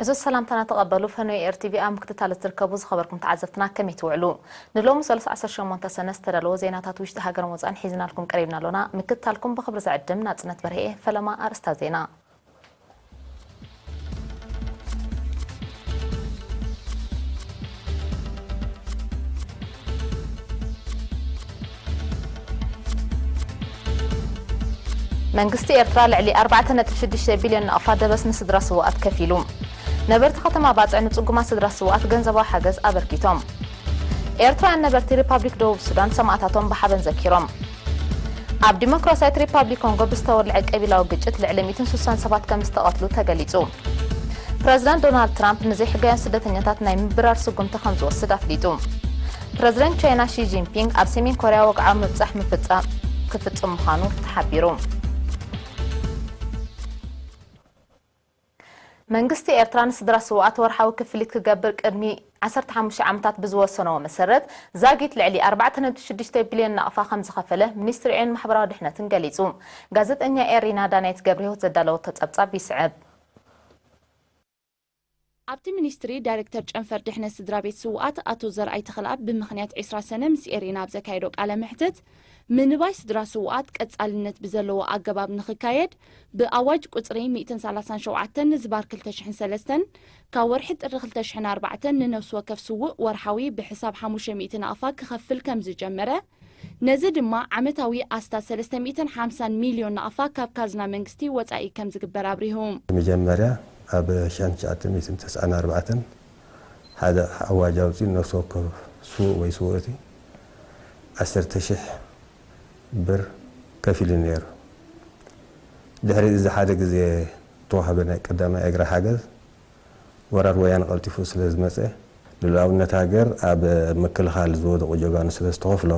እዞ ሰላምታና ተቐበሉ። ፈነወ ኤር ቲቪ ኣብ ምክትታል እትርከቡ ዝኸበርኩም ተዓዘብትና ከመይ ትውዕሉ? ንሎሚ ሰሉስ ዓሰርተ ሸሞንተ ሰነ ዝተዳለወ ዜናታት ውሽጢ ሃገርን ወጻእን ሒዝናልኩም ቀሪብና ኣሎና። ምክትታልኩም ብኽብሪ ዝዕድም ናጽነት በርሄ። ፈለማ ኣርእስታት ዜና። መንግስቲ ኤርትራ ልዕሊ ኣርባዕተ ነጥቢ ሽዱሽተ ቢልዮን ናቕፋ ደበስ ንስድራ ስውኣት ከፊሉ። ነበርቲ ከተማ ባጽዕ ንጽጉማት ስድራ ስውኣት ገንዘባዊ ሓገዝ ኣበርኪቶም። ኤርትራውያን ነበርቲ ሪፓብሊክ ደቡብ ሱዳን ሰማእታቶም ብሓበን ዘኪሮም። ኣብ ዲሞክራሲያዊት ሪፓብሊክ ኮንጎ ብዝተወልዐ ቀቢላዊ ግጭት ልዕሊ ሚእትን ስሳን ሰባት ከም ዝተቐትሉ ተገሊጹ። ፕረዚደንት ዶናልድ ትራምፕ ንዘይሕጋውያን ስደተኛታት ናይ ምብራር ስጉምቲ ከም ዝወስድ ኣፍሊጡ። ፕረዚደንት ቻይና ሺ ጂንፒንግ ኣብ ሰሜን ኮርያ ወግዓዊ ምብጻሕ ምፍጻም ክፍጽም ምዃኑ ተሓቢሩ። መንግስቲ ኤርትራ ንስድራ ስውኣት ወርሓዊ ክፍሊት ክገብር ቅድሚ ዓሰርተ ሓሙሽተ ዓመታት ብዝወሰኖ መሰረት፣ ዛጊት ልዕሊ ኣርባዕተ ነጥቢ ሽዱሽተ ቢልዮን ናቕፋ ከም ዝኸፈለ ሚኒስትሪ ዕዮን ማሕበራዊ ድሕነትን ገሊጹ። ጋዜጠኛ ኤሪና ዳናይት ገብረህይወት ዘዳለወቶ ጸብጻብ ይስዕብ። ኣብቲ ሚኒስትሪ ዳይሬክተር ጨንፈር ድሕነት ስድራ ቤት ስውኣት ኣቶ ዘርኣይ ተኽለኣብ ብምኽንያት ዒስራ ሰነ ምስ ኤሪና ኣብ ዘካየዶ ቃለ መሕትት፣ ምንባይ ስድራ ስውኣት ቀጻልነት ብዘለዎ ኣገባብ ንኽካየድ ብኣዋጅ ቁጽሪ ሚእትን ሰላሳን ሸውዓተን ንዝባር ክልተ ሽሕን ሰለስተን ካብ ወርሒ ጥሪ ክልተ ሽሕን ኣርባዕተን ንነፍሲ ወከፍ ስዉእ ወርሓዊ ብሕሳብ ሓሙሽተ ሚእቲ ናቕፋ ክኸፍል ከም ዝጀመረ፣ ነዚ ድማ ዓመታዊ ኣስታት ሰለስተ ሚእትን ሓምሳን ሚልዮን ናቕፋ ካብ ካዝና መንግስቲ ወጻኢ ከም ዝግበር ኣብሪሁ። መጀመርያ ኣብ ሺሕ ትሽዓተ ሚእትን ተስዓን ኣርባዕተን ሓደ ኣዋጅ ኣውጺኡ፣ ነፍሲ ወከፍ ስዉእ ወይ ስውእቲ ዓሰርተ ሽሕ ብር ከፊሉ ነይሩ። ድሕሪ እዚ ሓደ ግዜ ዝተዋህበ ናይ ቀዳማይ እግሪ ሓገዝ፣ ወራር ወያነ ቀልጢፉ ስለ ዝመጸ፣ ልኡላውነት ሃገር ኣብ ምክልኻል ዝወደቑ ጀጋኑ ስለ ዝተኸፍሎ፣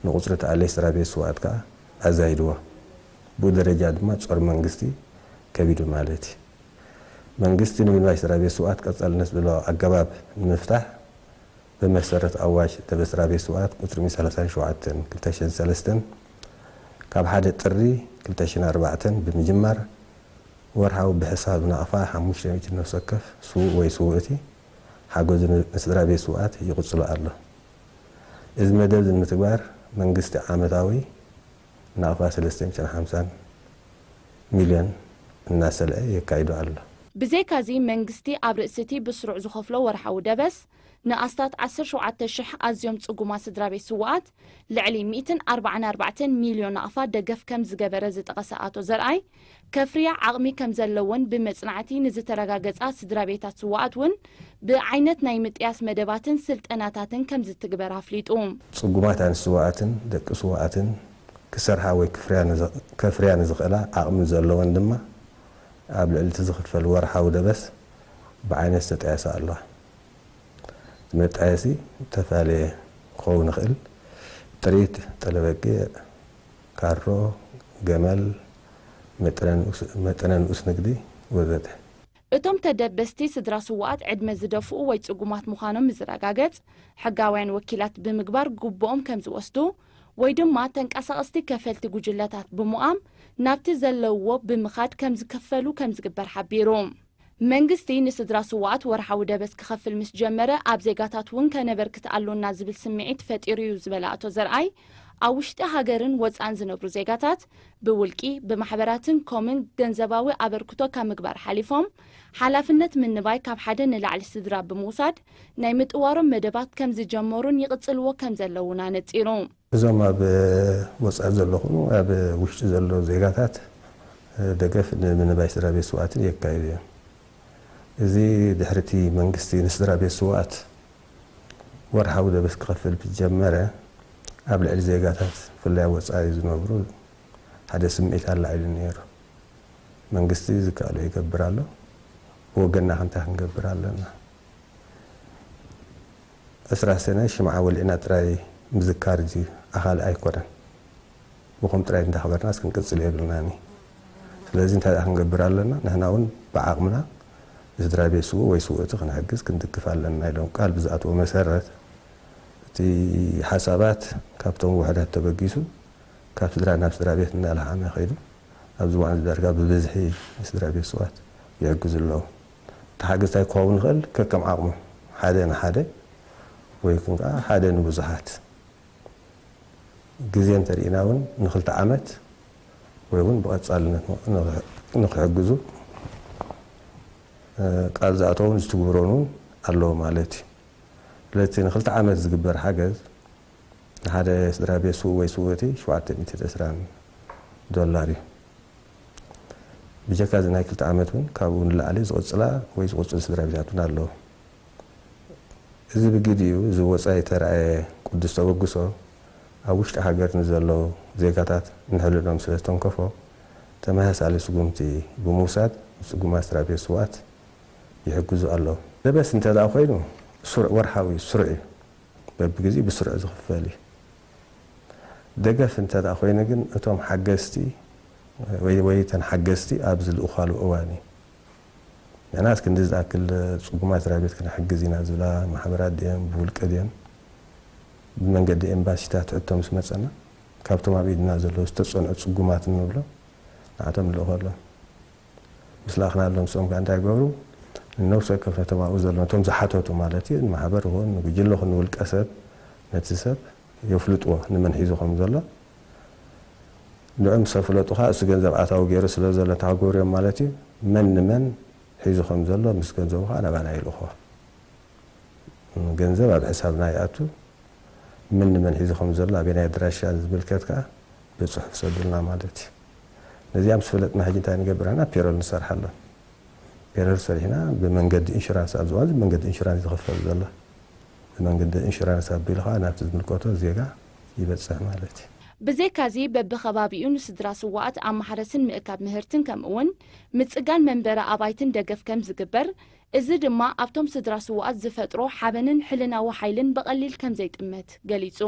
ንቁጽሪ ተኣለይቲ ስድራ ቤት ስውኣት ከኣ ኣዛይድዎ። ብኡ ደረጃ ድማ ጾር መንግስቲ ከቢዱ ማለት እዩ። መንግስቲ ንምንባይ ስድራ ቤት ስውኣት ቀጻልነት ብዘለዎ ኣገባብ ንምፍታሕ፣ ብመሰረት ኣዋጅ ደበስ ስድራ ቤት ስውኣት ቁጽሪ ሚእትን ሰላሳን ሸውዓተን ክልተ ሽሕን ሰለስተን፣ ካብ ሓደ ጥሪ ክልተ ሽሕን ኣርባዕተን ብምጅማር፣ ወርሓዊ ብሕሳብ ናቕፋ ሓሙሽተ ሚእቲ ነፍሲ ወከፍ ስዉእ ወይ ስውእቲ ሓገዙ ን-፣ ንስድራ ቤት ስውኣት ይቕጽሎ ኣሎ። እዚ መደብ እዚ ንምትግባር መንግስቲ ዓመታዊ ናቕፋ ሰለስተ ሚእትን ሓምሳን ሚልዮን እናሰልዐ የካይዶ ኣሎ። ብዘይካዚ መንግስቲ ኣብ ርእሲ እቲ ብስሩዕ ዝኸፍሎ ወርሓዊ ደበስ ንኣስታት ዓሰርተ ሸውዓተ ሽሕ ኣዝዮም ጽጉማት ስድራ ቤት ስውኣት ልዕሊ ሚእትን ኣርባዓን ኣርባዕተን ሚልዮን ናቕፋ ደገፍ ከም ዝገበረ ዝጠቐሰ ኣቶ ዘርኣይ፣ ከፍርያ ዓቕሚ ከም ዘለወን ብመጽናዕቲ ንዝተረጋገጻ ስድራ ቤታት ስውኣት እውን ብዓይነት ናይ ምጥያስ መደባትን ስልጠናታትን ከም ዝትግበር ኣፍሊጡ። ጽጉማት ኣንስቲ ስውኣትን ደቂ ስውኣትን ክሰርሓ ወይ ክፍርያ ንዝ-፣ ከፍርያ ንዝኽእላ ዓቕሚ ዘለወን ድማ ኣብ ልዕሊ እቲ ዝኽፈል ወርሓዊ ደበስ ብዓይነት ዝተጠየሰ ኣለዋ። እቲ መጣየሲ ዝተፈላለየ ክኸውን ይኽእል። ጥሪት፣ ጠለበጊዕ፣ ካሮ፣ ገመል፣ መጠነ ንኡስ፣ መጠነ ንኡስ ንግዲ ወዘተ። እቶም ተደበስቲ ስድራ ስውኣት ዕድመ ዝደፍኡ ወይ ጽጉማት ምዃኖም ዝረጋገጽ ሕጋውያን ወኪላት ብምግባር ግቡኦም ከም ዝወስዱ ወይ ድማ ተንቀሳቐስቲ ከፈልቲ ጉጅለታት ብምቋም ናብቲ ዘለውዎ ብምኻድ ከም ዝክፈሉ ከም ዝግበር ሓቢሩ። መንግስቲ ንስድራ ስውኣት ወርሓዊ ደበስ ክኸፍል ምስ ጀመረ፣ ኣብ ዜጋታት እውን ከነበርክት ኣሎና ዝብል ስምዒት ፈጢሩ እዩ ዝበለ ኣቶ ዘርኣይ፣ ኣብ ውሽጢ ሃገርን ወጻእን ዝነብሩ ዜጋታት ብውልቂ፣ ብማሕበራትን ኮምን ገንዘባዊ ኣበርክቶ ካብ ምግባር ሓሊፎም፣ ሓላፍነት ምንባይ ካብ ሓደ ንላዕሊ ስድራ ብምውሳድ ናይ ምጥዋሮም መደባት ከም ዝጀመሩን ይቕጽልዎ ከም ዘለዉን ኣነጺሩ። እዞም ኣብ ወጻኢ ዘለኹም ኣብ ውሽጢ ዘሎ ዜጋታት ደገፍ ንምንባይ ስድራ ቤት ስውኣትን የካይዱ እዮም። እዚ ድሕሪ እቲ መንግስቲ ንስድራ ቤት ስውኣት ወርሓዊ ደበስ ክኸፍል ብጀመረ፣ ኣብ ልዕሊ ዜጋታት ብፍላይ ኣብ ወጻኢ ዝነብሩ ሓደ ስምዒት ኣላዒሉ ነይሩ። መንግስቲ ዝከኣሎ ይገብር ኣሎ፣ ብወገንና ከ እንታይ ክንገብር ኣለና? ዕስራ ሰነ ሽምዓ ወሊዕና ጥራይ ምዝካር እዚ ኣኻሊ ኣይኮነን። ብኹም ጥራይ እንዳኽበርናስ ክንቅጽል የብልናን እዩ። ስለዚ እንታይ ደኣ ክንገብር ኣለና? ንሕና እውን ብዓቕምና ንስድራ ቤት ስዉእ ወይ ስውእቲ ክንሕግዝ ክንድግፍ ኣለና ኢሎም ቃል ብዝኣትዎ መሰረት፣ እቲ ሓሳባት ካብቶም ውሑዳት ተበጊሱ ካብ ስድራ ናብ ስድራ ቤት እናለሓመ ከይዱ፣ ኣብዚ እዋን እዚ ዳርጋ ብብዝሒ ንስድራ ቤት ስውኣት ይሕግዙ ኣለዉ። ሓገዝ እንታይ ክኸውን ይኽእል? ከከም ዓቕሙ፣ ሓደ ንሓደ ወይ ግን ከዓ ሓደ ንብዙሓት። ግዜ እንተርኢና እውን ንክልተ ዓመት ወይ እውን ብቐጻልነት ንኽ-፣ ንኽሕግዙ፣ እ፣ ቃል ዝኣተውን ዝትግብሮን እውን ኣለዎ ማለት እዩ። ስለዚ ንክልተ ዓመት ዝግበር ሓገዝ ንሓደ ስድራ ቤት ስዉእ ወይ ስውእቲ ሸውዓተ ሚእትን ዕስራን ዶላር እዩ። ብጀካ እዚ ናይ ክልተ ዓመት እውን ካብኡ ንላዕሊ ዝቕጽላ ወይ ዝቕጽሉ ስድራ ቤታት እውን ኣለዉ። እዚ ብግዲኡ እዚ ወጻኢ ተራእየ ቅዱስ ተበግሶ ኣብ ውሽጢ ሃገር ንዘለዉ ዜጋታት ንሕልኖም ስለ ዝተንከፎ ተመሳሳሊ ስጉምቲ ብምውሳድ ንጽጉማት ስድራ ቤት ስውኣት ይሕግዙ ኣለዉ። ደበስ እንተ ደኣ ኮይኑ ስሩዕ ወርሓዊ ስሩዕ እዩ። በብግዜኡ ብስሩዕ ዝኽፈል እዩ። ደገፍ እንተ ደኣ ኮይኑ ግን እቶም ሓገዝቲ ወይ፣ ወይ እተን ሓገዝቲ ኣብ ዝልእኻሉ እዋን እዩ። ንሕና እስኪ ክንዲ ዝኣክል ጽጉማት ስድራ ቤት ክንሕግዝ ኢና ዝብላ ማሕበራት ድየን ብውልቂ ድየን ብመንገዲ ኤምባሲታት ሕቶ ምስ መጸና ካብቶም ኣብ ኢድና ዘለዉ ዝተጸንዑ ጽጉማት እንብሎም ንዓቶም ንልእኸሎም። ምስ ለኣኽናሎም ንሶም ከኣ እንታይ ይገብሩ? ንነብሲ ወከፍ ነቶም ኣብኡ ዘሎ ነቶም ዝሓተቱ ማለት እዩ ንማሕበር ይኹን ንጉጅለ ይኹን ንውልቀ ሰብ ነቲ ሰብ የፍልጥዎ ንመን ሒዙ ከም ዘሎ ንዑ ምስ ኣፍለጡ ከኣ እሱ ገንዘብ ኣታዊ ገይሩ ስለ ዘሎ እንታይ ክገብሩ እዮም ማለት እዩ መን ንመን ሒዙ ከም ዘሎ ምስ ገንዘቡ ከኣ ናባና ይልእኽዎ። ገንዘብ ኣብ ሕሳብና ይኣቱ። መን ንመን ሒዙ ከም ዘሎ ኣበየናይ ኣድራሻ ዝምልከት ከኣ ብጽሑፍ ሰዱልና ማለት እዩ። ነዚኣ ምስ ፈለጥና ሕጂ እንታይ ንገብር ኢና? ፔሮል ንሰርሓሎም። ፔሮል ሰሪሕና ብመንገዲ ኢንሹራንስ ኣብዚ እዋን እዚ ብመንገዲ ኢንሹራንስ ዝኽፈል ዘሎ ብመንገዲ ኢንሹራንስ ኣቢሉ ከኣ ናብቲ ዝምልከቶ ዜጋ ይበጽሕ ማለት እዩ። ብዘይካዚ በብኸባቢኡ ንስድራ ስውኣት ኣብ ማሕረስን ምእካብ ምህርትን ከምኡውን ምጽጋን መንበሪ ኣባይትን ደገፍ ከም ዝግበር፣ እዚ ድማ ኣብቶም ስድራ ስውኣት ዝፈጥሮ ሓበንን ሕልናዊ ሓይልን ብቐሊል ከም ዘይጥመት ገሊጹ።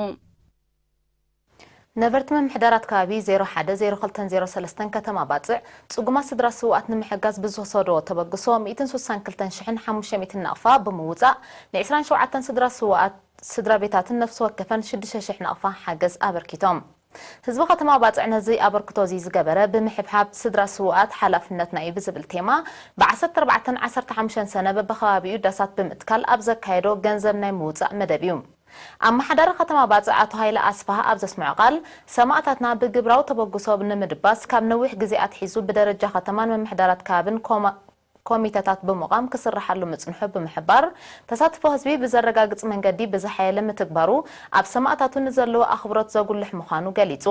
ነበርቲ ምምሕዳራት ከባቢ ዜሮ ሓደ፣ ዜሮ ክልተን ዜሮ ሰለስተን ከተማ ባጽዕ ጽጉማት ስድራ ስውኣት ንምሕጋዝ ብዝወሰድዎ ተበግሶ ሚእትን ስሳን ክልተን ሽሕን ሓሙሽተ ሚእትን ናቕፋ ብምውጻእ ን ዕስራን ሸውዓተን ስድራ ስውኣት ስድራ ቤታትን ነፍሲ ወከፈን ሽዱሽተ ሽሕ ናቕፋ ሓገዝ ኣበርኪቶም። ህዝቢ ከተማ ባጽዕ ነዚ ኣበርክቶ እዚ ዝገበረ ብምሕብሓብ ስድራ ስውኣት ሓላፍነትና እዩ ብዝብል ቴማ ብ ዓሰርተ ኣርባዕተን ዓሰርተ ሓሙሽተን ሰነ በብኸባቢኡ ዳሳት ብምትካል ኣብ ዘካየዶ ገንዘብ ናይ ምውጻእ መደብ እዩ። ኣመሓዳሪ ከተማ ባጽዕ ኣቶ ሃይለ ኣስፍሃ ኣብ ዘስምዖ ቃል፣ ሰማእታትና ብግብራዊ ተበግሶ ንምድባስ ካብ ነዊሕ ግዜ ኣትሒዙ ብደረጃ ከተማን ምምሕዳራት ከባብን ኮማ-፣ ኮሚተታት ብምቋም ክስርሓሉ ምጽንሑ ብምሕባር፣ ተሳትፎ ህዝቢ ብዘረጋግጽ መንገዲ ብዝሓየለ ምትግባሩ ኣብ ሰማእታቱ ንዘለዎ ኣኽብሮት ዘጉልሕ ምዃኑ ገሊጹ።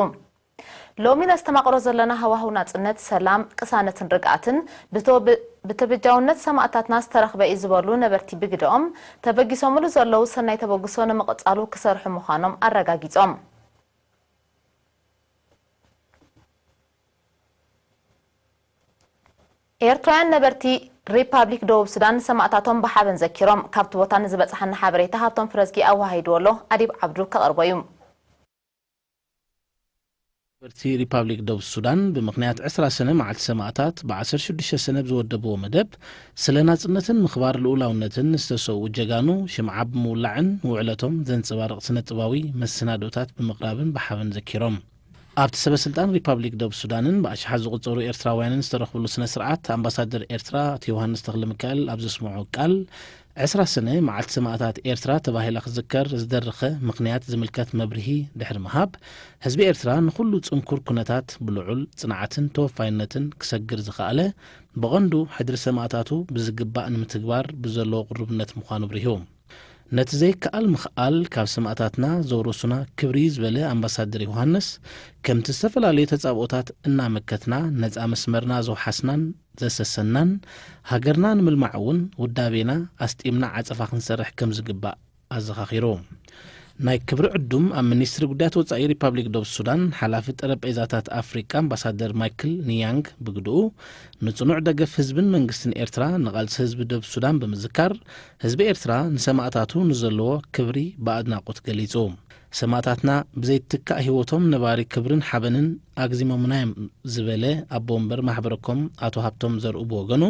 ሎሚ ነስተማቕሮ ዘለና ሃዋህው ናጽነት፣ ሰላም፣ ቅሳነትን ርግኣትን ብተወ-፣ ብተበጃውነት ሰማእታትና ዝተረኽበ እዩ ዝበሉ ነበርቲ ብግደኦም፣ ተበጊሶምሉ ዘለዉ ሰናይ ተበግሶ ንምቕጻሉ ክሰርሑ ምዃኖም ኣረጋጊጾም። ኤርትራውያን ነበርቲ ሪፓብሊክ ደቡብ ሱዳን ንሰማእታቶም ብሓበን ዘኪሮም። ካብቲ ቦታ ንዝበጽሓና ሓበሬታ ሃብቶም ፍረዝጊ ኣወሃሂድዎ ኣሎ። ኣዲብ ዓብዱ ከቕርቦ እዩ። ነበርቲ ሪፓብሊክ ደቡብ ሱዳን ብምኽንያት ዕስራ ሰነ መዓልቲ ሰማእታት ብ ዓሰርተ ሽዱሽተ ሰነ ብዝወደብዎ መደብ ስለ ናጽነትን ምኽባር ልኡላውነትን ንዝተሰውኡ ጀጋኑ ሽምዓ ብምውላዕን ንውዕለቶም ዘንጸባርቕ ስነ ጥባዊ መሰናድኦታት ብምቕራብን ብሓበን ዘኪሮም። ኣብቲ ሰበ ስልጣን ሪፓብሊክ ደቡብ ሱዳንን ብኣሽሓት ዝቑጸሩ ኤርትራውያንን ዝተረኽብሉ ስነ ስርዓት ኣምባሳደር ኤርትራ ኣቶ ዮሃንስ ተኽለሚካኤል ኣብ ዘስምዖ ቃል ዕስራ ሰነ መዓልቲ ሰማእታት ኤርትራ ተባሂላ ክዝከር ዝደረኸ ምኽንያት ዝምልከት መብርሂ ድሕሪ ምሃብ፣ ህዝቢ ኤርትራ ንኹሉ ጽንኩር ኩነታት ብልዑል ጽንዓትን ተወፋይነትን ክሰግር ዝኸኣለ፣ ብቐንዱ ሕድሪ ሰማእታቱ ብዝግባእ ንምትግባር ብዘለዎ ቅሩብነት ምዃኑ ኣብሪሁ። ነቲ ዘይከኣል ምኽኣል ካብ ሰማእታትና ዘውረሱና ክብሪ ዝበለ ኣምባሳደር ዮሃንስ፣ ከምቲ ዝተፈላለዩ ተጻብኦታት እናመከትና ነጻ መስመርና ዘውሓስናን ዘሰሰናን፣ ሃገርና ንምልማዕ እውን ውዳቤና ኣስጢምና ዓጸፋ ክንሰርሕ ከም ዝግባእ ኣዘኻኺሩ። ናይ ክብሪ ዕዱም ኣብ ሚኒስትሪ ጉዳያት ወጻኢ ሪፓብሊክ ደቡብ ሱዳን ሓላፊ ጠረጴዛታት ኣፍሪቃ ኣምባሳደር ማይክል ኒያንግ ብግድኡ፣ ንጽኑዕ ደገፍ ህዝብን መንግስትን ኤርትራ ንቓልሲ ህዝቢ ደቡብ ሱዳን ብምዝካር፣ ህዝቢ ኤርትራ ንሰማእታቱ ንዘለዎ ክብሪ ብኣድናቖት ገሊጹ። ሰማእታትና ብዘይትካእ ህይወቶም ነባሪ ክብርን ሓበንን ኣግዚሞምና እዮም ዝበለ ኣቦ ወንበር ማሕበረ ኮም ኣቶ ሃብቶም ዘርኡ ብወገኑ፣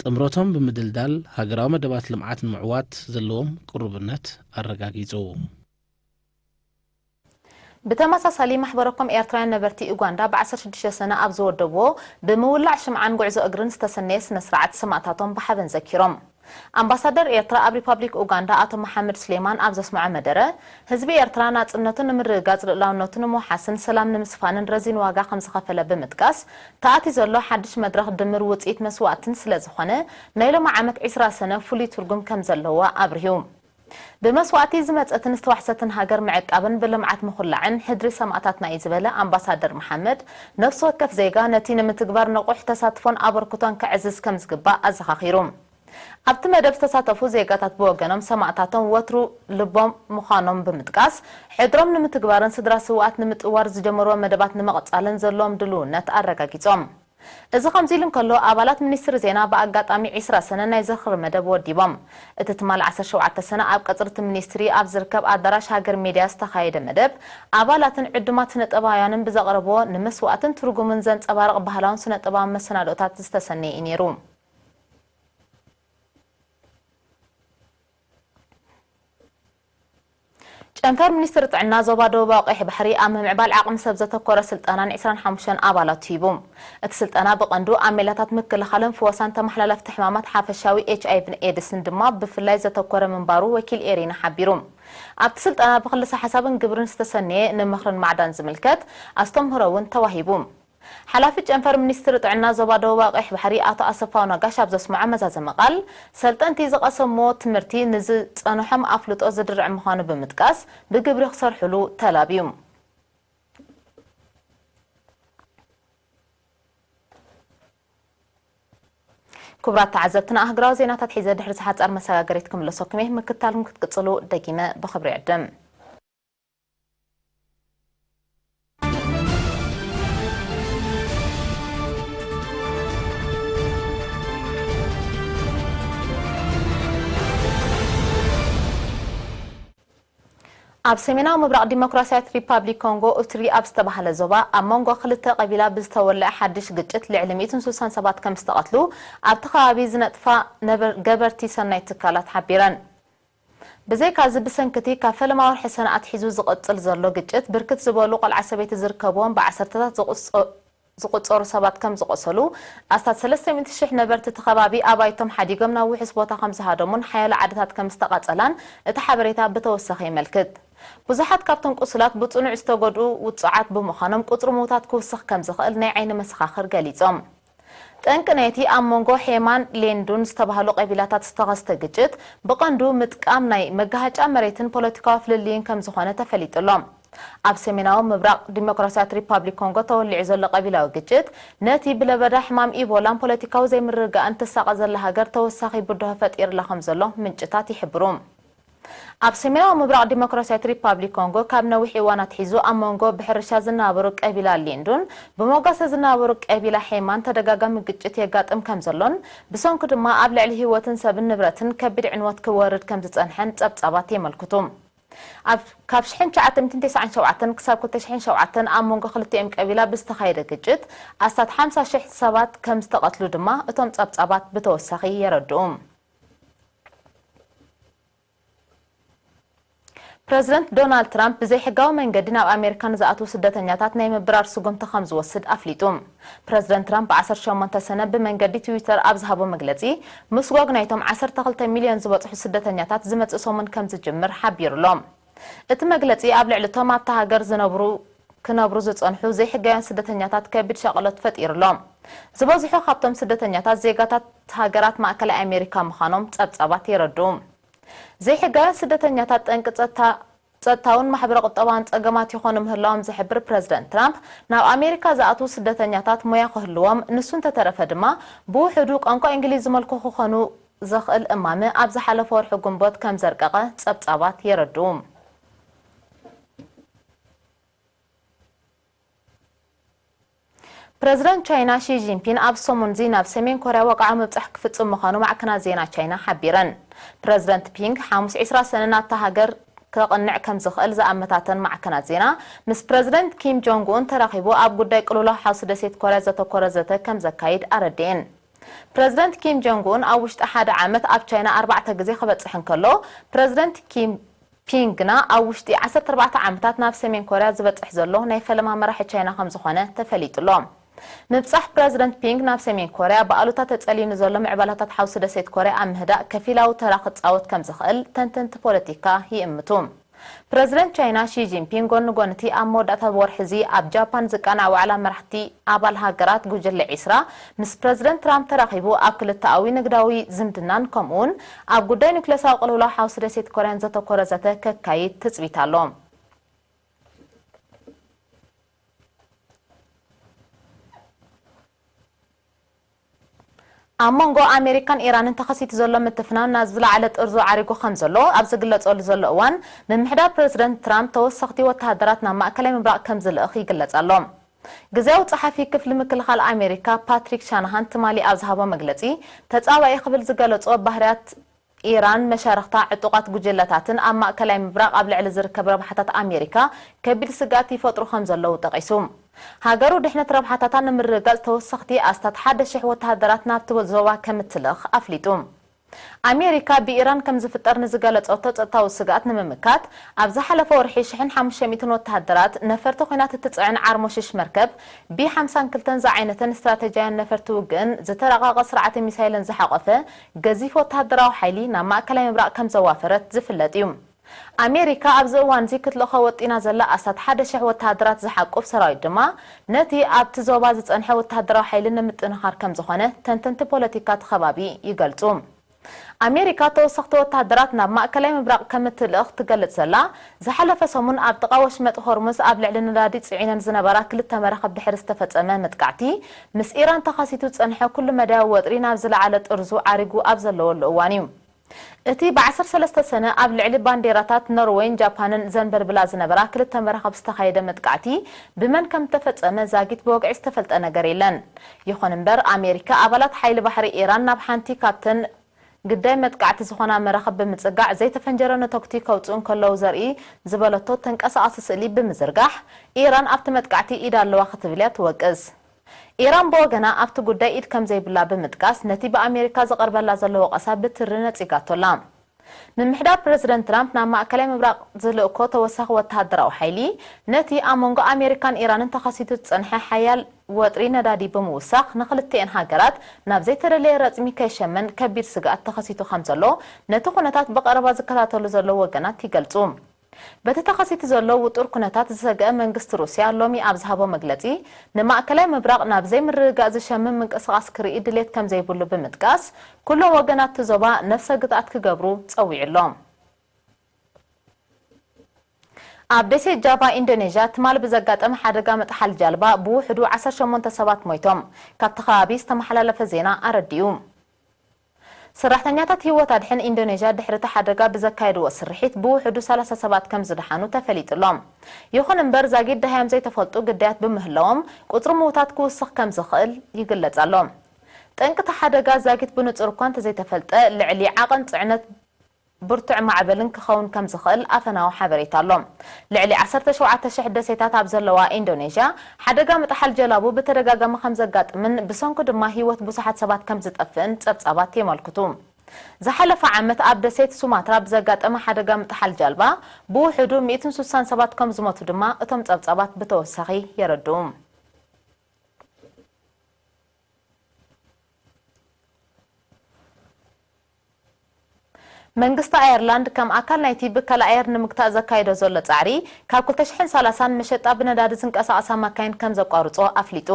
ጥምረቶም ብምድልዳል ሃገራዊ መደባት ልምዓት ንምዕዋት ዘለዎም ቅሩብነት ኣረጋጊጹ። ብተመሳሳሊ፣ ማሕበረኮም ኤርትራውያን ነበርቲ ኡጋንዳ ብ ዓሰርተ ሽዱሽተ ሰነ ኣብ ዝወደብዎ ብምውላዕ ሽምዓን ጉዕዞ እግርን ዝተሰነየ ስነ ስርዓት ሰማእታቶም ብሓበን ዘኪሮም። ኣምባሳደር ኤርትራ ኣብ ሪፓብሊክ ኡጋንዳ ኣቶ መሓመድ ስሌማን ኣብ ዘስምዖ መደረ፣ ህዝቢ ኤርትራ ናጽነቱ ንምርግጋጽ፣ ልኡላውነቱ ንምውሓስን ሰላም ንምስፋንን ረዚን ዋጋ ከም ዝኸፈለ ብምጥቃስ፣ ተኣትዩ ዘሎ ሓድሽ መድረኽ ድምር ውጽኢት መስዋእትን ስለ ዝኾነ፣ ናይ ሎሚ ዓመት ዕስራ ሰነ ፍሉይ ትርጉም ከም ዘለዎ ኣብሪሁ። ብመስዋእቲ ዝመጸትን ዝተዋሕሰትን ሃገር ምዕቃብን ብልምዓት ምኹላዕን ሕድሪ ሰማእታትና እዩ ዝበለ ኣምባሳደር መሓመድ፣ ነፍሲ ወከፍ ዜጋ ነቲ ንምትግባር ንቑሕ ተሳትፎን ኣበርክቶን ከዕዝዝ ከም ዝግባእ ኣዘኻኺሩ። ኣብቲ መደብ ዝተሳተፉ ዜጋታት ብወገኖም ሰማእታቶም ወትሩ ልቦም ምዃኖም ብምጥቃስ፣ ሕድሮም ንምትግባርን ስድራ ስውኣት ንምጥዋር ዝጀመርዎ መደባት ንምቕጻልን ዘለዎም ድልውነት ኣረጋጊጾም። እዚ ከምዚ ኢሉ እንከሎ፣ ኣባላት ሚኒስትሪ ዜና ብኣጋጣሚ ዕስራ ሰነ ናይ ዝኽሪ መደብ ወዲቦም። እቲ ትማል ዓሰርተ ሸውዓተ ሰነ ኣብ ቀጽሪ እቲ ሚኒስትሪ ኣብ ዝርከብ ኣዳራሽ ሃገር ሜድያ ዝተኻየደ መደብ፣ ኣባላትን ዕዱማት ስነ-ጥበባውያንን ብዘቕረብዎ ንመስዋእትን ትርጉምን ዘንጸባርቕ ባህላውን ስነ-ጥበባውን መሰናድኦታት ዝተሰነየ እዩ ነይሩ። ጨንፈር ሚኒስትሪ ጥዕና ዞባ ደቡባዊ ቀይሕ ባሕሪ ኣብ ምምዕባል ዓቕሚ ሰብ ዘተኮረ ስልጠናን ዕስራን ሓሙሽተን ኣባላቱ ሂቡ። እቲ ስልጠና ብቐንዱ ኣብ ሜላታት ምክልኻልን ፍወሳን ተመሓላለፍቲ ሕማማት ሓፈሻዊ ኤች ኣይ ቪን ኤድስን ድማ ብፍላይ ዘተኮረ ምንባሩ ወኪል ኤሪና ሓቢሩ። ኣብቲ ስልጠና ብክልሰ ሓሳብን ግብርን ዝተሰነየ ንምኽርን ማዕዳን ዝምልከት ኣስተምህሮ እውን ተዋሂቡ። ሓላፊ ጨንፈር ሚኒስትሪ ጥዕና ዞባ ደቡባዊ ቀይሕ ባሕሪ ኣቶ ኣሰፋው ነጋሽ ኣብ ዘስምዖ መዛዘሚ ቃል፣ ሰልጠንቲ ዝቐሰምዎ ትምህርቲ ንዝጸንሖም ኣፍልጦ ዝድርዕ ምዃኑ ብምጥቃስ፣ ብግብሪ ክሰርሕሉ ተላብዩ። ክቡራት ተዓዘብትና፣ ኣህጉራዊ ዜናታት ሒዘ ድሕሪ ዝሓጻር መሰጋገሪት ክምለሰኩም እየ። ምክታልኩም ክትቅጽሉ ደጊመ ብኽብሪ ይዕድም። ኣብ ሰሜናዊ ምብራቕ ዲሞክራሲያዊት ሪፓብሊክ ኮንጎ፣ ኡትሪ ኣብ ዝተባህለ ዞባ፣ ኣብ መንጎ ክልተ ቀቢላ ብዝተወልዐ ሓድሽ ግጭት፣ ልዕሊ ሚእትን ስሳን ሰባት ከም ዝተቐትሉ፣ ኣብቲ ከባቢ ዝነጥፋ ነበ-፣ ገበርቲ ሰናይ ትካላት ሓቢረን። ብዘይካዚ፣ ብሰንክቲ ካብ ፈለማ ወርሒ ሰነ ኣትሒዙ ዝቕጽል ዘሎ ግጭት፣ ብርክት ዝበሉ ቆልዓ ሰበይቲ ዝርከብዎም ብዓሰርተታት ዝቑጸ-፣ ዝቑጸሩ ሰባት ከም ዝቖሰሉ፣ ኣስታት ሰለስተ ሚእቲ ሽሕ ነበርቲ እቲ ከባቢ ኣባይቶም ሓዲጎም ናብ ውሑስ ቦታ ከም ዝሃደሙን ሓያሎ ዓድታት ከም ዝተቓጸላን እቲ ሓበሬታ ብተወሳኺ የመልክት። ብዙሓት ካብቶም ቁሱላት ብጽኑዕ ዝተጎድኡ ውጹዓት ብምዃኖም፣ ቁጽሪ ምዉታት ክውስኽ ከም ዝኽእል ናይ ዓይኒ መሰኻኽር ገሊጾም። ጠንቂ ናይቲ ኣብ መንጎ ሄማን ሌንዱን ዝተባህሉ ቀቢላታት ዝተኸስተ ግጭት፣ ብቐንዱ ምጥቃም ናይ መጋሃጫ መሬትን ፖለቲካዊ ፍልልይን ከም ዝኾነ ተፈሊጡ ኣሎ። ኣብ ሰሜናዊ ምብራቕ ዲሞክራሲያዊት ሪፓብሊክ ኮንጎ ተወሊዑ ዘሎ ቀቢላዊ ግጭት፣ ነቲ ብለበዳ ሕማም ኢቦላን ፖለቲካዊ ዘይምርግጋእን ትሳቐ ዘላ ሃገር ተወሳኺ ብድሆ ፈጢርላ ከም ዘሎ ምንጭታት ይሕብሩ። ኣብ ሰሜናዊ ምብራቕ ዲሞክራሲያዊት ሪፓብሊክ ኮንጎ፣ ካብ ነዊሕ እዋን ኣትሒዙ ኣብ መንጎ ብሕርሻ ዝነባበሩ ቀቢላ ሌንዱን ብመጓሰ ዝነባበሩ ቀቢላ ሄማን ተደጋጋሚ ግጭት የጋጥም ከም ዘሎን፣ ብሰንኩ ድማ ኣብ ልዕሊ ህይወትን ሰብን ንብረትን ከቢድ ዕንወት ክወርድ ከም ዝጸንሐን ጸብጻባት የመልክቱ። ኣብ፣ ካብ ሽሕን ትሽዓተ ሚእትን ተስዓን ሸውዓተን ክሳብ ክልተ ሽሕን ሸውዓተን ኣብ መንጎ ክልቲኦም ቀቢላ ብዝተኻየደ ግጭት ኣስታት ሓምሳ ሽሕ ሰባት ከም ዝተቐትሉ ድማ እቶም ጸብጻባት ብተወሳኺ የረድኡ። ፕረዚደንት ዶናልድ ትራምፕ ብዘይሕጋዊ መንገዲ ናብ ኣሜሪካ ንዝኣትዉ ስደተኛታት ናይ ምብራር ስጉምቲ ከም ዝወስድ ኣፍሊጡ። ፕረዚደንት ትራምፕ ብ ዓሰርተ ሸሞንተ ሰነ ብመንገዲ ትዊተር ኣብ ዝሃቦ መግለጺ፣ ምስጓግ ናይቶም ዓሰርተ ክልተ ሚልዮን ዝበጽሑ ስደተኛታት ዝመጽእ ሰሙን ከም ዝጅምር ሓቢሩ ኣሎ። እቲ መግለጺ ኣብ ልዕሊ እቶም ኣብታ ሃገር ዝነብሩ፣ ክነብሩ ዝጸንሑ ዘይሕጋውያን ስደተኛታት ከቢድ ሻቕሎት ፈጢሩ ኣሎ። ዝበዝሑ ካብቶም ስደተኛታት ዜጋታት ሃገራት ማእከላይ ኣሜሪካ ምዃኖም ጸብጻባት የረድኡ። ዘይሕጋውያን ስደተኛታት ጠንቂ ጸጥታ-፣ ጸጥታውን ማሕበረ-ቁጠባውን ጸገማት ይኾኑ ምህላዎም ዝሕብር ፕረዚደንት ትራምፕ፣ ናብ ኣሜሪካ ዝኣትዉ ስደተኛታት ሞያ ክህልዎም፣ ንሱ እንተተረፈ ድማ ብውሑዱ ቋንቋ እንግሊዝ ዝመልኩ ክኾኑ ዘኽእል እማመ ኣብ ዝሓለፈ ወርሒ ግንቦት ከም ዘርቀቐ ጸብጻባት የረድኡ። ፕረዚደንት ቻይና ሺ ጂንፒን ኣብ ሰሙን'ዚ ናብ ሰሜን ኮርያ ወግዓዊ ምብጻሕ ክፍጽም ምዃኑ ማዕከናት ዜና ቻይና ሓቢረን። ፕረዚደንት ፒንግ ሓሙስ ዕስራ ሰነ ናብታ ሃገር ከቕንዕ ከም ዝኽእል ዝኣመታተን ማዕከናት ዜና፣ ምስ ፕረዚደንት ኪም ጆንግ ኡን ተራኺቡ ኣብ ጉዳይ ቅልውላው ሓውሲ ደሴት ኮርያ ዘተኮረ ዘተ ከም ዘካይድ ኣረድኤን። ፕረዚደንት ኪም ጆንግ ኡን ኣብ ውሽጢ ሓደ ዓመት ኣብ ቻይና ኣርባዕተ ግዜ ክበጽሕ እንከሎ፣ ፕረዚደንት ኪም ፒንግ ግና ኣብ ውሽጢ ዓሰርተ ኣርባዕተ ዓመታት ናብ ሰሜን ኮርያ ዝበጽሕ ዘሎ ናይ ፈለማ መራሒ ቻይና ከም ዝኾነ ተፈሊጡ ኣሎ። ምብጻሕ ፕረዚደንት ፒንግ ናብ ሰሜን ኮርያ ብኣሉታ ተጸልዩ ንዘሎ ምዕባላታት ሓውሲ ደሴት ኮርያ ኣብ ምህዳእ ከፊላዊ ተራ ክጻወት ከም ዝኽእል ተንተንቲ ፖለቲካ ይእምቱ። ፕረዚደንት ቻይና ሺ ጂንፒንግ ጎኒ ጎኒ እቲ ኣብ መወዳእታ ወርሒ እዚ ኣብ ጃፓን ዝቃናዕ ዋዕላ መራሕቲ ኣባል ሃገራት ጉጅለ ዒስራ ምስ ፕረዚደንት ትራምፕ ተራኺቡ ኣብ ክልተኣዊ ንግዳዊ ዝምድናን ከምኡውን ኣብ ጉዳይ ኑክለሳዊ ቅልውላው ሓውሲ ደሴት ኮርያን ዘተኮረ ዘተ ከካይድ ትጽቢት ኣሎ። ኣብ መንጎ ኣሜሪካን ኢራንን ተኸሲቱ ዘሎ ምትፍናን ናብ ዝለዓለ ጥርዙ ዓሪጉ ከም ዘሎ ኣብ ዝግለጸሉ ዘሎ እዋን፣ ምምሕዳር ፕረዚደንት ትራምፕ ተወሰኽቲ ወተሃደራት ናብ ማእከላይ ምብራቕ ከም ዝልእኽ ይግለጽ ኣሎ። ግዝያዊ ጸሓፊ ክፍሊ ምክልኻል ኣሜሪካ ፓትሪክ ሻናሃን ትማሊ ኣብ ዝሃቦ መግለጺ፣ ተጻባኢ ክብል ዝገለጾ ባህርያት ኢራን መሻርኽታ ዕጡቓት ጉጅለታትን ኣብ ማእከላይ ምብራቕ ኣብ ልዕሊ ዝርከብ ረብሓታት ኣሜሪካ ከቢድ ስግኣት ይፈጥሩ ከም ዘለዉ ጠቒሱ። ሃገሩ ድሕነት ረብሓታታ ንምርግጋጽ ተወሰኽቲ ኣስታት ሓደ ሽሕ ወተሃደራት ናብቲ ዞባ ከም እትልእኽ ኣፍሊጡ። ኣሜሪካ ብኢራን ከም ዝፍጠር ንዝገለጸቶ ጸጥታዊ ስግኣት ንምምካት፣ ኣብ ዝሓለፈ ወርሒ ሽሕን ሓሙሽተ ሚእትን ወተሃደራት ነፈርቲ ኲናት እትጽዕን ዓርሞሽሽ መርከብ ቢ ሓምሳን ክልተን ዝዓይነተን ስትራተጂያውያን ነፈርቲ ውግእን ዝተራቐቐ ስርዓተ ሚሳይልን ዝሓቖፈ ገዚፍ ወተሃደራዊ ሓይሊ ናብ ማእከላይ ምብራቕ ከም ዘዋፈረት ዝፍለጥ እዩ። ኣሜሪካ ኣብዚ እዋንዚ ክትልእኾ ወጢና ዘላ ኣስታት ሓደ ሽሕ ወተሃደራት ዝሓቁፍ ሰራዊት ድማ ነቲ ኣብቲ ዞባ ዝጸንሐ ወተሃደራዊ ሓይሊ ንምጥንኻር ከም ዝኾነ ተንተንቲ ፖለቲካ እቲ ከባቢ ይገልጹ። ኣሜሪካ ተወሰኽቲ ወተሃደራት ናብ ማእከላይ ምብራቕ ከም እትልእኽ ትገልጽ ዘላ፣ ዝሓለፈ ሰሙን ኣብ ጥቓ ወሽመጥ ሆርሙዝ ኣብ ልዕሊ ነዳዲ ጽዒነን ዝነበራ ክልተ መራኽብ ድሕሪ ዝተፈጸመ መጥቃዕቲ፣ ምስ ኢራን ተኸሲቱ ዝጸንሐ ኩሉ መዳያዊ ወጥሪ ናብ ዝለዓለ ጥርዙ ዓሪጉ ኣብ ዘለወሉ እዋን እዩ። እቲ ብ ዓሰርተ ሰለስተ ሰነ ኣብ ልዕሊ ባንዴራታት ኖርወይን ጃፓንን ዘንበልብላ ዝነበራ ክልተ መራኽብ ዝተኻየደ መጥቃዕቲ ብመን ከም እተፈጸመ ዛጊት ብወግዒ ዝተፈልጠ ነገር የለን። ይኹን እምበር፣ ኣሜሪካ ኣባላት ሓይሊ ባሕሪ ኢራን ናብ ሓንቲ ካብተን ግዳይ መጥቃዕቲ ዝኾና መራኽብ ብምጽጋዕ ዘይተፈንጀረ ነተጉቲ ከውጽኡ እንከለዉ ዘርኢ ዝበለቶ ተንቀሳቓሲ ስእሊ ብምዝርጋሕ፣ ኢራን ኣብቲ መጥቃዕቲ ኢድ ኣለዋ ክትብል እያ ትወቅስ። ኢራን ብወገና ኣብቲ ጉዳይ ኢድ ከም ዘይብላ ብምጥቃስ፣ ነቲ ብኣሜሪካ ዝቐርበላ ዘሎ ወቐሳ ብትሪ ነጺጋቶ ኣላ። ምምሕዳር ፕረዚደንት ትራምፕ ናብ ማእከላይ ምብራቕ ዝልእኮ ተወሳኺ ወተሃደራዊ ሓይሊ፣ ነቲ ኣብ መንጎ ኣሜሪካን ኢራንን ተኸሲቱ ዝጸንሐ ሓያል ወጥሪ ነዳዲ ብምውሳኽ፣ ንኽልቲኤን ሃገራት ናብ ዘይተደለየ ረጽሚ ከይሸመን ከቢድ ስግኣት ተኸሲቱ ከም ዘሎ፣ ነቲ ኩነታት ብቐረባ ዝከታተሉ ዘለዉ ወገናት ይገልጹ። በቲ ተኸሲቱ ዘሎ ውጡር ኩነታት ዝሰግአ መንግስቲ ሩስያ ሎሚ ኣብ ዝሃቦ መግለጺ፣ ንማእከላይ ምብራቕ ናብ ዘይምርግጋእ ዝሸምም ምንቅስቓስ ክርኢ ድሌት ከም ዘይብሉ ብምጥቃስ፣ ኩሎም ወገናት እቲ ዞባ ነፍሰ ግትኣት ክገብሩ ጸዊዑ ኣሎ። ኣብ ደሴት ጃቫ ኢንዶኔዥያ ትማል ብዘጋጠመ ሓደጋ ምጥሓል ጃልባ ብውሕዱ ዓሰርተ ሸሞንተ ሰባት ሞይቶም፣ ካብቲ ከባቢ ዝተመሓላለፈ ዜና ኣረዲኡ። ሰራሕተኛታት ህይወት ኣድሕን ኢንዶኔዥያ ድሕሪ እቲ ሓደጋ ብዘካየድዎ ስርሒት ብውሕዱ ሰላሳ ሰባት ከም ዝደሓኑ ተፈሊጡ ኣሎ። ይኹን እምበር ዛጊድ ደሃዮም ዘይተፈልጡ ግዳያት ብምህላዎም ቁጽሪ ምዉታት ክውስኽ ከም ዝኽእል ይግለጽ ኣሎ። ጠንቂ እቲ ሓደጋ ዛጊት ብንጹር እኳ እንተዘይተፈልጠ ልዕሊ ዓቐን ጽዕነት ብርቱዕ ማዕበልን ክኸውን ከም ዝኽእል ኣፈናዊ ሓበሬታ ኣሎ። ልዕሊ ዓሰርተ ሸውዓተ ሽሕ ደሴታት ኣብ ዘለዋ ኢንዶኔዥያ ሓደጋ ምጥሓል ጀላቡ ብተደጋጋሚ ከም ዘጋጥምን ብሰንኩ ድማ ህይወት ብዙሓት ሰባት ከም ዝጠፍእን ጸብጻባት የመልክቱ። ዝሓለፈ ዓመት ኣብ ደሴት ሱማትራ ብዘጋጠመ ሓደጋ ምጥሓል ጃልባ ብውሕዱ ሚእትን ስሳን ሰባት ከም ዝሞቱ ድማ እቶም ጸብጻባት ብተወሳኺ የረድኡ። መንግስቲ ኣየርላንድ ከም ኣካል ናይቲ ብከላ ኣየር ንምግታእ ዘካይዶ ዘሎ ጻዕሪ፣ ካብ ክልተ ሽሕን ሰላሳን መሸጣ ብነዳዲ ዝንቀሳቐሳ መካይን ከም ዘቋርጾ ኣፍሊጡ።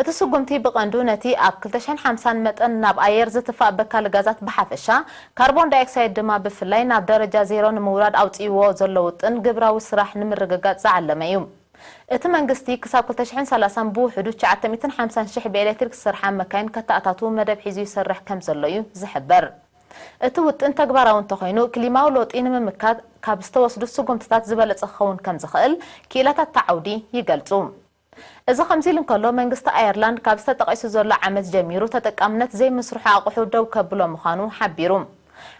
እቲ ስጉምቲ ብቐንዱ ነቲ ኣብ ክልተ ሽሕን ሓምሳን መጠን ናብ ኣየር ዝትፋእ በካሊ ጋዛት ብሓፈሻ፣ ካርቦን ዳይኦክሳይድ ድማ ብፍላይ ናብ ደረጃ ዜሮ ንምውራድ ኣውጺእዎ ዘሎ ውጥን ግብራዊ ስራሕ ንምርግጋጽ ዝዓለመ እዩ። እቲ መንግስቲ ክሳብ ክልተ ሽሕን ሰላሳን ብውሕዱ ትሽዓተ ሚእትን ሓምሳን ሽሕ ብኤሌክትሪክ ዝሰርሓ መካይን ከተኣታቱ መደብ ሒዙ ይሰርሕ ከም ዘሎ እዩ ዝሕበር። እቲ ውጥን ተግባራዊ እንተኾይኑ፣ ክሊማዊ ለውጢ ንምምካት ካብ ዝተወስዱ ስጉምትታት ዝበለጸ ክኸውን ከም ዝኽእል ክኢላታት እቲ ዓውዲ ይገልጹ። እዚ ከምዚ ኢሉ እንከሎ፣ መንግስቲ ኣየርላንድ ካብ ዝተጠቒሱ ዘሎ ዓመት ጀሚሩ ተጠቃምነት ዘይምስርሑ ኣቑሑ ደው ከብሎ ምዃኑ ሓቢሩ።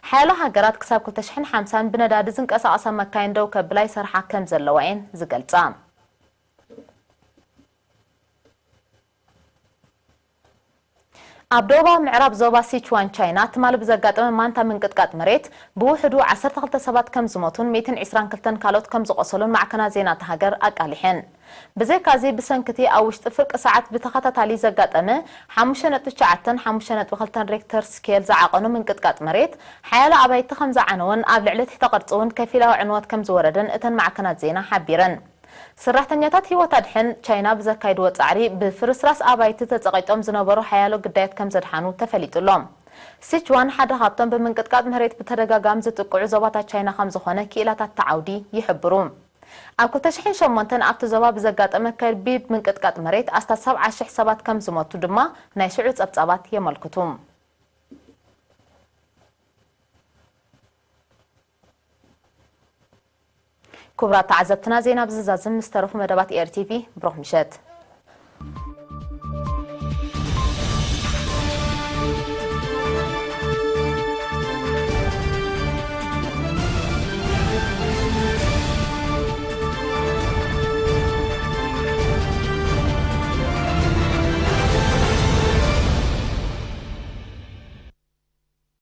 ሓያሎ ሃገራት ክሳብ ክልተ ሽሕን ሓምሳን ብነዳዲ ዝንቀሳቐሳ መካይን ደው ከብላ ይሰርሓ ከም ዘለዋ እየን ዝገልጻ። ኣብ ደቡባዊ ምዕራብ ዞባ ሲችዋን ቻይና ትማሊ ብዘጋጠመ ማንታ ምንቅጥቃጥ መሬት ብውሕዱ ዓሰርተ ክልተ ሰባት ከም ዝሞቱን ሚእትን ዕስራን ክልተን ካልኦት ከም ዝቖሰሉን ማዕከናት ዜና እታ ሃገር ኣቃሊሐን። ብዘይካዚ፣ ብሰንክቲ ኣብ ውሽጢ ፍርቂ ሰዓት ብተኸታታሊ ዘጋጠመ ሓሙሽተ ነጥቢ ትሽዓተን ሓሙሽተ ነጥቢ ክልተን ሬክተር ስኬል ዝዓቐኑ ምንቅጥቃጥ መሬት፣ ሓያሎ ኣባይቲ ከም ዝዓነወን ኣብ ልዕሊ ትሕተ ቅርጺ እውን ከፊላዊ ዕንወት ከም ዝወረደን እተን ማዕከናት ዜና ሓቢረን። ሰራሕተኛታት ህይወት ኣድሕን ቻይና ብዘካይድዎ ጻዕሪ፣ ብፍርስራስ ኣባይቲ ተጸቒጦም ዝነበሩ ሓያሎ ግዳያት ከም ዘድሓኑ ተፈሊጡ ኣሎ። ሲችዋን ሓደ ካብቶም ብምንቅጥቃጥ መሬት ብተደጋጋሚ ዝጥቅዑ ዞባታት ቻይና ከም ዝኾነ ክኢላታት እቲ ዓውዲ ይሕብሩ። ኣብ ክልተ ሽሕን ሸሞንተን ኣብቲ ዞባ ብዘጋጠመ ከቢድ ምንቅጥቃጥ መሬት ኣስታት ሰብዓ ሽሕ ሰባት ከም ዝሞቱ ድማ ናይ ሽዑ ጸብጻባት የመልክቱ። ክቡራት ተዓዘብትና፣ ዜና ብዝዛዝም ምስ ተረፉ መደባት ኤር ቲቪ ብሩኽ ምሸት።